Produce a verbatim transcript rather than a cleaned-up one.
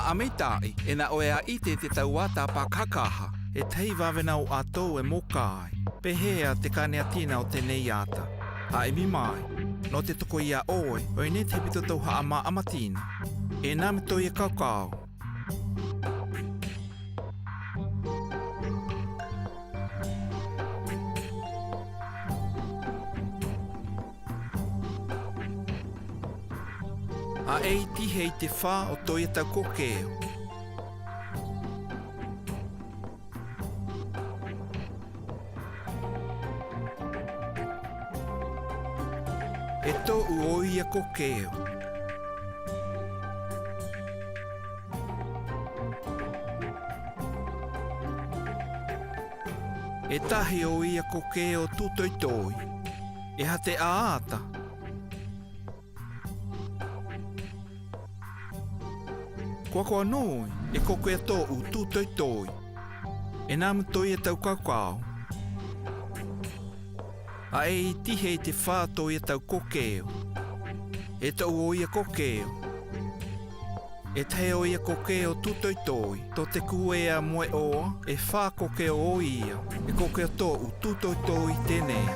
Amita'i, e na oe a ite te tau ata pakahakaha. E tahi vavena o ato e mokai. Pehē a te kane a tina o te nei ata. A emi mai. No te toko ia oe, oine te hepito tau ha'ama'ama tina. E na me toia kaukao. A ei tihe i te fa o toia tau kokeo. E to'u oia kokeo. E tahi oia kokeo tutoitoi. E ha te ata. Koa koa noi, e kokeo to'u tutoitoi. E na me toia tau kaukao. A ei tihe i te fa toia tau kokeo. E to'u oia kokeo. E tahe oia kokeo tutoitoi, to te kuea mo e oa, e fa kokeo oia, e kokeo to'u tutoitoi tenei.